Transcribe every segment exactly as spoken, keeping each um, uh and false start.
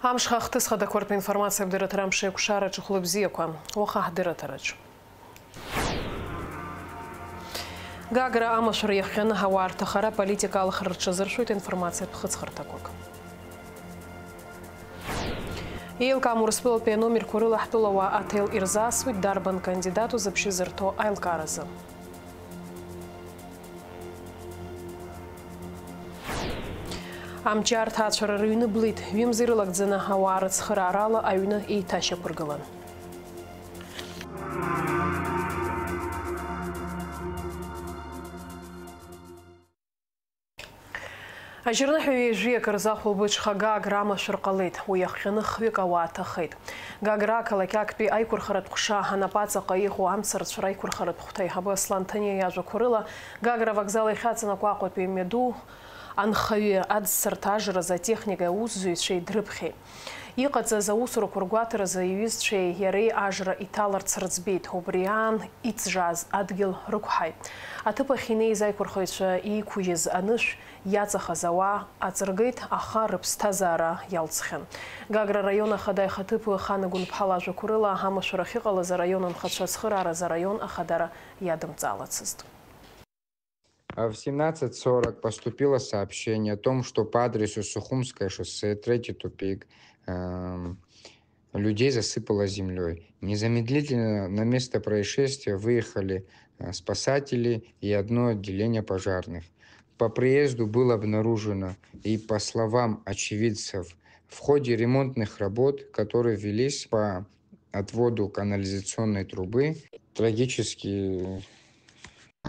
Амшха ахҭыс хадақәа ртәы информациа абдырраҭара амш еиқәшараҿы хәлыбзиақәа. Уаха ҳдырраҭараҿы. Гагра амашәыр иахҟьаны ауаа рҭахара аполитика алхра рҽазыршәоит информациатә хыҵхырҭақәак. Еилкаам Урыстәылатәи аномерқәа рыла ҳтәылауаа аҭел ирзаасуеит, дарбан кандидат узаԥшьы зырҭо аилкааразы. Амҷы арҭаацәара рыҩны блит, ҩымз ирылагӡаны ауаа рыцхыраарала аҩны еиҭашьақәыргылан. Ажьырныҳәа ҩажәиак рзы ахәылбыҽха Гагра амашәыр ҟалеит, уи иахҟьаны хҩык ауаа ҭахеит. Гагра ақалақь актәи аиқәырхаратә ҟәша анапаҵаҟа иҟоу амцарцәра аиқәырхаратә хәҭаиҳабы Аслан Ҭаниа иажәақәа рыла, Гагра авокзал иахьаҵанакуа Аҟәатәи амҩаду анхаҩы аӡсарҭа ажразы атехникеи аусзуҩцәеи дрыԥхьеит. Иҟаҵаз аусурақәа ргәаҭаразы иҩызцәеи иареи ажра иҭаларц рыӡбеит, убри аан иҵжааз адгьыл рықәҳаит. Аҭыԥ ахь инеиз аиқәырхаҩцәа иқәыжьыз анышә иаҵахаз ауаа аҵыргеит, аха рыԥсҭазаара иалҵхьан. Гагра араион ахада ихаҭыԥуаҩ Хана Гәынԥҳа лажәақәа рыла, амашәыр ахьыҟалаз араион анхацәа ацхыраараз араион ахадара иадымҵаалацызт. А в семнадцать сорок поступило сообщение о том, что по адресу Сухумское шоссе, третий тупик, эм, людей засыпало землей. Незамедлительно на место происшествия выехали, э, спасатели и одно отделение пожарных. По приезду было обнаружено, и по словам очевидцев, в ходе ремонтных работ, которые велись по отводу канализационной трубы, трагические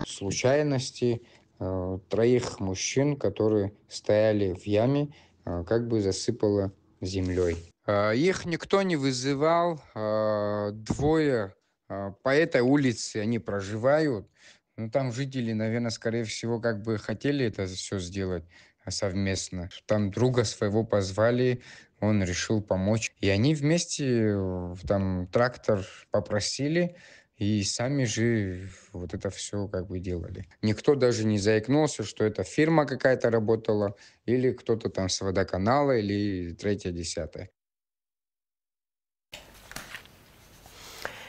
случайности, э, троих мужчин, которые стояли в яме, э, как бы засыпало землей. Э, их никто не вызывал, э, двое, э, по этой улице они проживают. Ну, там жители, наверное, скорее всего, как бы хотели это всё сделать, э, совместно. Там друга своего позвали, он решил помочь. И они вместе, э, там трактор попросили, и сами же вот это всё как бы делали. Никто даже не заикнулся, что это фирма какая-то работала, или кто-то там с водоканала, или третье, десятое.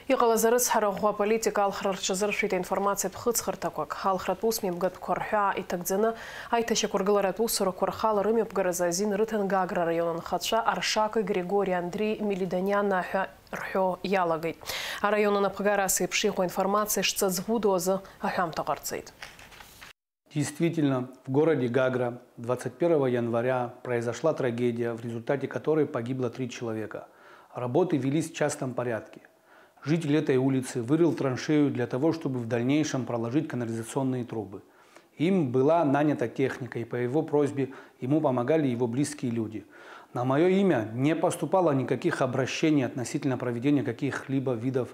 Иҟалаз арыцҳара ӷәӷәа аполитика алхра рҽазыршәеит аинформациатә хыҵхырҭақәак. Алхратә усмҩаԥгатәқәа рҳәаа иҭагӡаны, аиҭашьақәыргыларатә усурақәа рхала рымҩаԥгаразы азин рыҭан Гагра араион анхацәа Аршаки Григори Андри Мелидониани ҳәа рҳәо иалагеит. Араион анапхгара ас еиԥш иҟоу аинформациа шҵаӡбудоу азы аҳәамҭа ҟарҵеит. Действительно, в городе Гагра двадцать первого января произошла трагедия, в результате которой погибло три человека. Работы велись в частном порядке. Житель этой улицы вырыл траншею для того, чтобы в дальнейшем проложить канализационные трубы. Им была нанята техника, и по его просьбе ему помогали его близкие люди. На моё имя не поступало никаких обращений относительно проведения каких-либо видов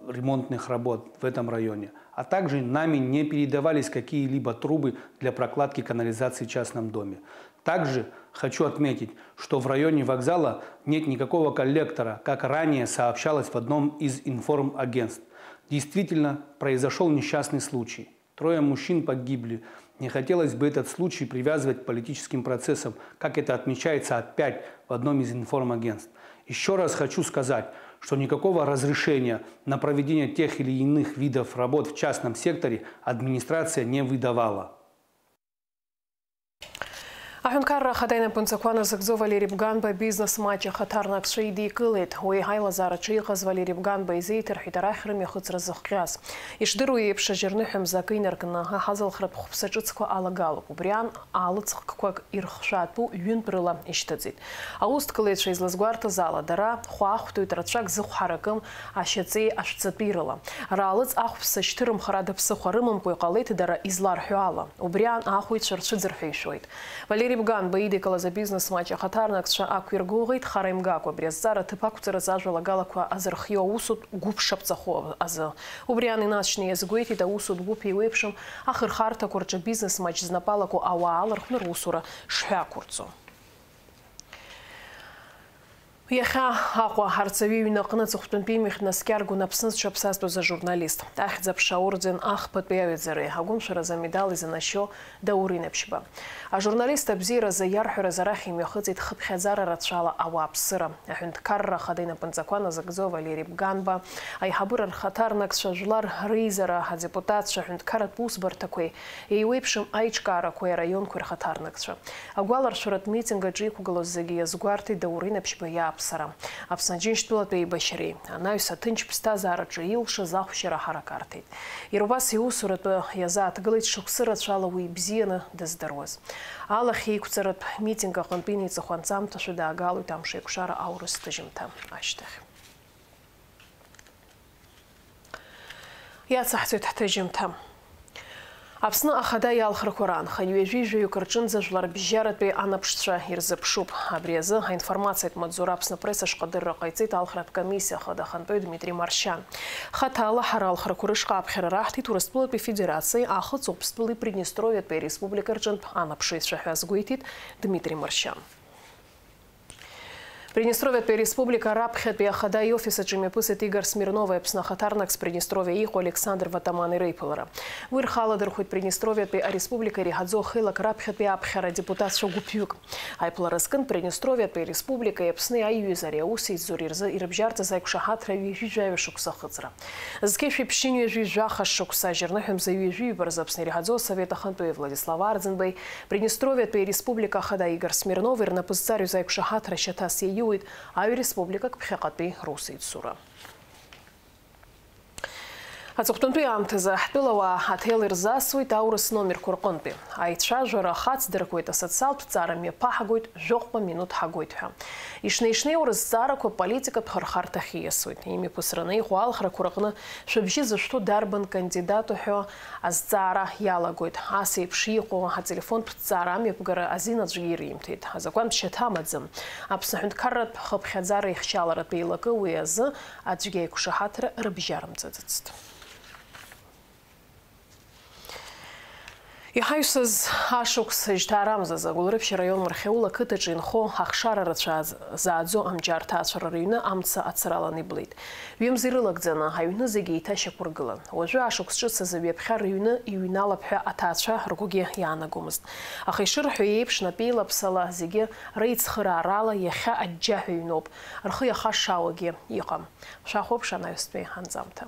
ремонтных работ в этом районе, а также нами не передавались какие-либо трубы для прокладки канализации в частном доме. Также хочу отметить, что в районе вокзала нет никакого коллектора, как ранее сообщалось в одном из информагентств. Действительно, произошёл несчастный случай. Трое мужчин погибли. Не хотелось бы этот случай привязывать к политическим процессам, как это отмечается опять в одном из информагентств. Ещё раз хочу сказать, что никакого разрешения на проведение тех или иных видов работ в частном секторе администрация не выдавала. Аҳәынҭқарра Ахада инапынҵақәа назыгӡо Валери Бганба абизнес маҷ ахаҭарнакцәа идикылеит. Уи аилазаараҿы иҟаз Валери Бганба изеиҭарҳәеит арахь рымҩахыҵра зыхҟьаз. Ишдыру еиԥш, ажьырныҳәа мза акы инаркны, аҳазалхратә хәԥса ҿыцқәа алагалоуп. Убри аан, аалыҵхкқәак ирхшәаатәу ҩынтә рыла ишьҭыҵит. Аусҭкылаҩцәа излазгәарҭаз ала, дара хәаахәҭҩык рацәак зыхә ҳаракым ашьаҵеи ашәҵатәирала. Раалыҵ ахәԥса шьҭырымхыр ада ԥсыхәа рымамкәа иҟалеит, дара изларҳәо ала. Убри аан, ахәаҩцәа рцәыӡыр ҳәа ишәоит. Валери Бганба идикылаз абизнес маҷ ахаҭарнакцәа ақәиргәыӷит, хара имгакәа абри азҵаара аҭыԥ ақәҵаразы ажәалагалақәа азырхиоу аусутә гәыԥ шаԥҵахо азы. Убри аан, инаҵшьны иазгәеиҭеит, аусутә гәыԥ еиуеиԥшым ахырхарҭақәа рҿы абизнес маҷ знапы алаку ауаа алархәны русура шҳәақәырҵо. Иахьа Аҟәа арҵаҩы иҩны аҟны аҵыхәтәантәи имҩахь днаскьаргон Аԥсны зҽаԥсазтәыз ажурналист, Ахьӡ-аԥша аорден ахԥатәи аҩаӡареи агәымшәаразы амедал изанашьо Даур Инаԥшьба. Ажурналист абзиаразы иарҳәараз арахь имҩахыҵит хыԥхьаӡара рацәала ауааԥсыра. Аҳәынҭқарра ахада инапынҵақәа назыгӡо Валери Бганба, аиҳабыра рхаҭарнакцәа, жәлар реизара, адепутатцәа, аҳәынҭқарратә усбарҭақәеи еиуеиԥшым аиҿкаарақәеи араионқәеи рхаҭарнакцәа. Агәаларшәаратә митинг аҿы иқәгылоз зегьы иазгәарҭеит Даур Инаԥшьба иааԥсара, Аԥсны Аџьынџьтәылатә еибашьареи, анаҩс аҭынч ԥсҭазаараҿы илшаз ахәшьара ҳарак арҭеит. Иара убас иусуратәы иазааҭгылеит шықәсы рацәала уи ибзианы дыздыруаз. Алахь еиқәҵаратә митинг аҟынтәи инеиҵыху анҵамҭашәа даагалоит амш еиқәшара аурыс ҭыжьымҭа ашьҭахь. Иацаҳҵоит ҳҭыжьымҭа. Аԥсны Ахада иалхрақәа раанхеит, ҩажәи жәаҩык рҿынӡа жәларбжьаратәи анаԥшцәа ирзыԥшуп. Абри азы аинформациатә маҵзура Аԥсны Апресс ашҟа адырра ҟаиҵеит алхратә комиссиа ахада ахантәаҩы Дмитри Маршьан. Хаҭала ҳара алхрақәа рышҟа аԥхьара раҳҭеит Урыстәылатәи Федерациеи Ахыҵ Аԥстәылеи Приднестровиатәи Ареспубликарҿынтә анаԥшыҩцәа ҳәа азгәеиҭеит Дмитри Маршьан. Приднестровиатәи ареспублика раԥхьатәи ахада иофис аҿы имҩаԥысит Игор Смирнови, Аԥсны ахаҭарнакс Приднестровиа иҟоу Александр Ватамани реиԥылара. Уи рхы аладырхәит Приднестровиатәи ареспублика иреиҳаӡоу ахеилак раԥхьатәи аԥхьара адепутатцәа гәыԥҩык. Аиԥылара зкын Приднестровиатәи ареспубликеи Аԥсни аиҩызареи аусеицуреи рзы ирыбжьарҵаз аиқәшаҳаҭра ҩажәи жәаҩа шықәса ахыҵра. Зқьышәи ԥшьынҩажәи жәаха шықәса ажьырныҳәа мза ҩажәи ҩба рзы Аԥсны иреиҳаӡоу асовет ахантәаҩы Владислав Арӡынбеи, Приднестровиатәи ареспублика ахада Игор Смирнови рнапы зҵарҩыз аиқәшаҳаҭра шьаҭас иаиуит аҩ республикак ԥхьаҟатәи русеицура. Аҵыхәтәантәи аамҭазы ҳтәылауаа аҭел ирзасуеит аурыс номерқәа рҟынтәи. Аицәажәара ахацдыркуеит, асоциалтә ҭҵаара мҩаԥаҳгоит, жәохәҟа минуҭ ҳагоит ҳәа. Ишнеи-шнеиуа рызҵаарақәа политикатә хырхарҭахь ииасуеит. Имҩаԥысраны иҟоу алхрақәа рыҟны шәыбжьы зышәҭо дарбан кандидату ҳәа азҵаара иалагоит. Ас еиԥш иҟоу ателефонтә ҭҵаара амҩаԥгара азин аӡәгьы иримҭеит. Азакәантә шьаҭа амаӡам. Аԥсны аҳәынҭқарратә хыԥхьаӡара ихьчаларатә еилакы уи азы аӡәгьы аиқәшаҳаҭра рыбжьарымҵаӡацт. Иҳаҩсыз ашықәс жьҭаарамзазы Гәылрыԥшь араион Мархьаул ақыҭаҿы инхо ахшара рацәа зааӡо амҷаа рҭаацәара рыҩны амца ацаралан иблит. Ҩымз ирылагӡаны аҩны зегьы еиҭашьақәыргылан. Уажәы ашықәс ҿыц азы ҩаԥхьа рыҩны иҩналап ҳәа аҭаацәа ргәгьы иаанагомызт. Аха ишырҳәо еиԥш, напеилаԥсала зегьы реицхыраарала иахьа аџьџьаҳәа иҩноуп, рхы иахашшаауагьы иҟам. Шәахәаԥш анаҩстәи анҵамҭа.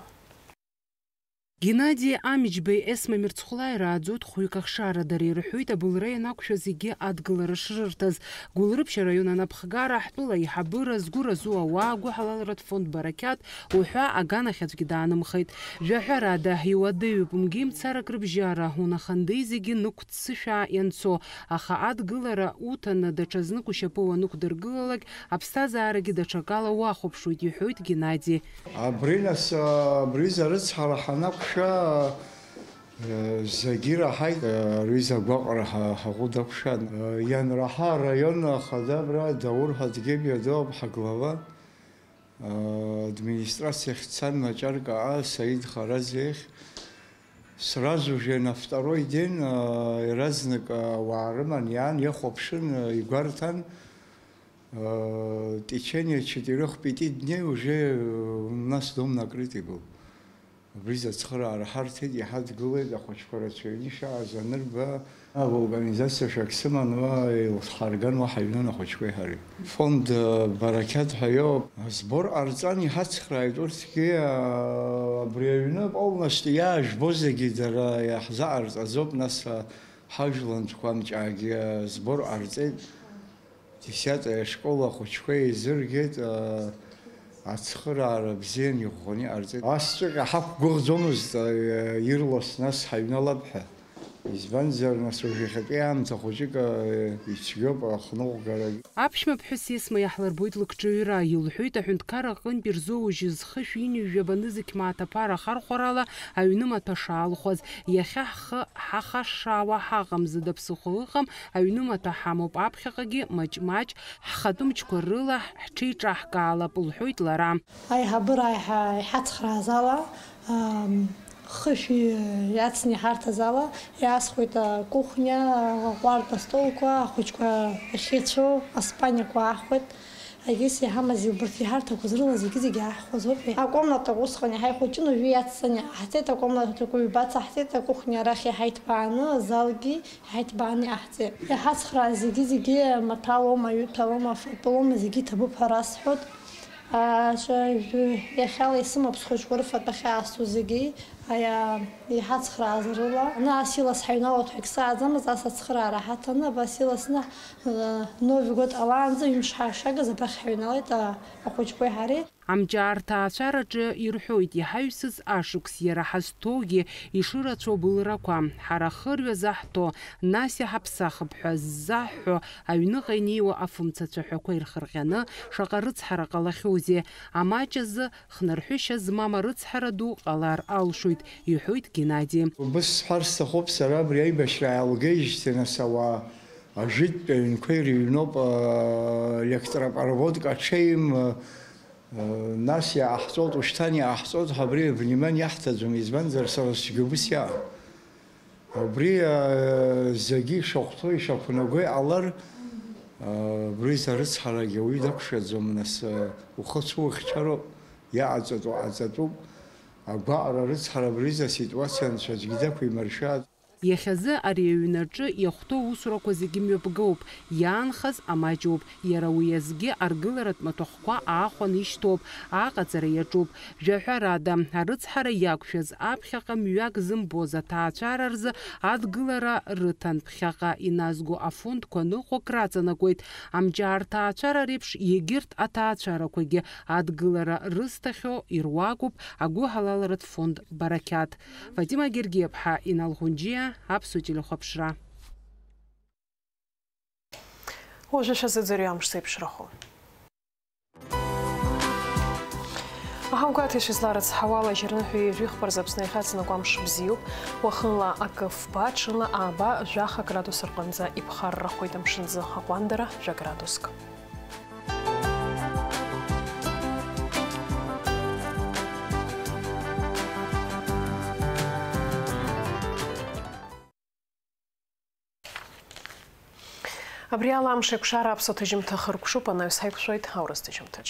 Геннади Амиџьбеи Есма Мирцхәлаи рааӡоит хәҩык ахшара. Дара ирҳәоит, абылра ианақәшәа зегьы адгылара шрырҭаз. Гәылрыԥшь араион анапхгара, ҳтәыла аиҳабыра, згәы разу ауаа, гәыҳалалратә фонд Барақьаҭ уҳәа аганахь аӡәгьы даанымхеит. Жәаҳәарада, иуадаҩуп, мгеимцарак рыбжьара, унахандеи зегьы нықәццышәаа ианцо, аха адгылара уҭаны даҽазнык ушьапы уанықәдыргылалак, аԥсҭазаарагьы даҽакала уахәаԥшуеит, иҳәоит Геннади. Абри нас, абри зарыцҳара ҳанақәшәа, зегьы ираҳаит, рҩыза агәаҟра ҳа-, ҳаӷәы дақәшәан. Ианраҳа араион ахада абра Даур ҳәа аӡәгьы мҩадоуп, ҳаглава. Администрациахь дцан, Маҷаркаа Саид Харазиахь. Сразу же на второй день, иаразнак ауаа рыман иаан, иахәаԥшын, игәарҭан. В течение четырёх-пяти дней уже у нас дом накрытый был. Абри изы ацхыраара ҳарҭеит, иҳадгылеит, ахәыҷқәа рацәаҩны ишааз анырба, а, организациа шәак сыман, уа еилҳарган, уа ҳаҩнан ахәыҷқәеи ҳареи. Фонд, а, Барақьаҭ ҳәа иоуп. Асбор ҟарҵан, иҳацхрааит урҭгьы, а, абри аҩны полностью иаажәбо зегьы дара иаҳзаҟарҵаӡоуп, нас, а, ҳажәлантәқәа амҿаагьы асбор ҟарҵеит. Десятая школа ахәыҷқәа еизыргеит, аа, ацхыраара бзиан иӷәӷәаны иҟарҵеит. Асҵәҟьа ҳақәгәыӷӡомызт, аа, ирлас нас ҳаҩналап ҳәа. Избанзар, нас уажә иахьатәи аамҭа хәыҷык, аа, ицәгьоуп ахныҟәгарагь. Аԥшәма ԥҳәыс Есма иаҳлырбоит лыкҿаҩра, илҳәоит аҳәынҭқарра аҟынтә ирзоужьыз хышә ҩынҩажәа банызқь мааҭ аԥара ахархәарала аҩнымаҭәа шаалхәаз. Иахьа ҳхы ҳахашшаауа ҳаҟам, зда ԥсыхәа ыҟам, аҩнымаҭәа ҳамоуп, аԥхьаҟагьы маҷ-маҷ ҳхатәы мчқәа рыла ҳҽеиҿаҳкаалап, лҳәоит лара. Аиҳабыра аиҳа-, иҳацхрааз ала, ам, хышә иацны иҳарҭаз ала, иаасхәеит акухниа, аҟәардә, астолқәа, ахәыҷқәа ахьеицәоу аспаниақәа аахәеит. Егьыс иҳамаз убарҭ иҳарҭақәаз рыла зегьы-зегьы ааҳхәазоуп. Акомнатақәа усҟан иҳаихәыҷын, уажәы иацҵаны иҟаҳҵеит, акомнатақәа ҩбац аҳҵеит, акухниа арахь иҳаиҭбааны, азалгьы иҳаиҭбааны иҟаҳҵеит. Иҳацхрааз зегьы-зегьы маҭәалоума, ҩыҭәалоума, фатәылоума, зегьы иҭабуп ҳәа расҳәоит. Аҿа жәы-, иахьала исымоуп схәыҷқәа рыфатә ахьаасҭо зегьы, аиа-, иҳацхрааз рыла. Ана ас илас ҳаҩналоит ҳәа егьсааӡамызт, ас ацхыраара ҳаҭаны, абас иласны, э, Нови год алаанӡа ҩымш ҳашагаз абрахь ҳаҩналеит, а, ахәыҷқәеи ҳареи. Амҿиаарҭа аацәараҿы ирҳәоит, иҳаҩсыз ашықәс иара ҳазҭоугьы ишырацәоу абылрақәа, ҳара хырҩа заҳҭо, нас иҳаԥсахып ҳәа ззаҳҳәо, аҩныҟа инеиуа афымца цәаҳәақәа ирхырҟьаны шаҟа рыцҳара ҟалахьоузеи, амаҷ азы хнырҳәышьа змам арыцҳара ду ҟалар алшоит, иҳәоит Геннади. Убыс сҳәар сҭахуп, сара абри аибашьра иаалгеижьҭеи нас ауаа ажәытәтәи аҩнқәа ирыҩноуп, а, електропроводк аҽеим, а, нас иааҳҵоит, ушьҭан иааҳҵоит ҳәа абри внимание иаҳҭаӡом, избанзар, сара сгьы убыс иаан. Убри, а, зегьы ишахәҭоу, ишақәнаго иҟалар, а, убри изы арыцҳарагьы ауаҩы дақәшәаӡом, нас, а, ухы ацәухьчароуп, иҟаҵатәу ҟаҵатәуп, агәаҟра, арыцҳара, абри изы аситуациа анцәа аӡәгьы дақәимыршәааит. Иахьазы ари аҩнаҿы иахәҭоу аусурақәа зегьы мҩаԥгоуп, иаанхаз амаҷуп, иара уи азгьы аргыларатә маҭәахәқәа аахәаны ишьҭоуп, аҟаҵара иаҿуп. Жәаҳәарада, арыцҳара иақәшәаз аԥхьаҟа мҩак зымбоз аҭаацәара рзы адгылара рыҭан, ԥхьаҟа иназго афондқәа ныҟәак раҵанакуеит. Амҿиаарҭа аҭаацәара реиԥш, егьырҭ аҭаацәарақәагьы адгылара рысҭахьоу ируакуп агәыҳалалратә фонд Барақьаҭ. Фатима Гергиаԥҳа, Инал Ӷәынџьиа, Аԥсуа телехәаԥшра. Уажәы шәазыӡырҩы амш зеиԥшрахо. Аҳаугәаҭа ишәызларыцҳауа, ала џьарныҳәа ҩажәихԥа рзы Аԥсны иахьаҵанакуа амш бзиоуп. Уахынла акы фба, ҽынла ааба, жәаха градус рҟынӡа иԥхаррахоит, амшынӡы аҟәандара жәа градуск. Абри ала амш еиқәшара аԥсуа ҭыжьымҭа хыркәшоуп, анаҩс ҳаиқәшәоит аурыс ҭыжьымҭаҿ.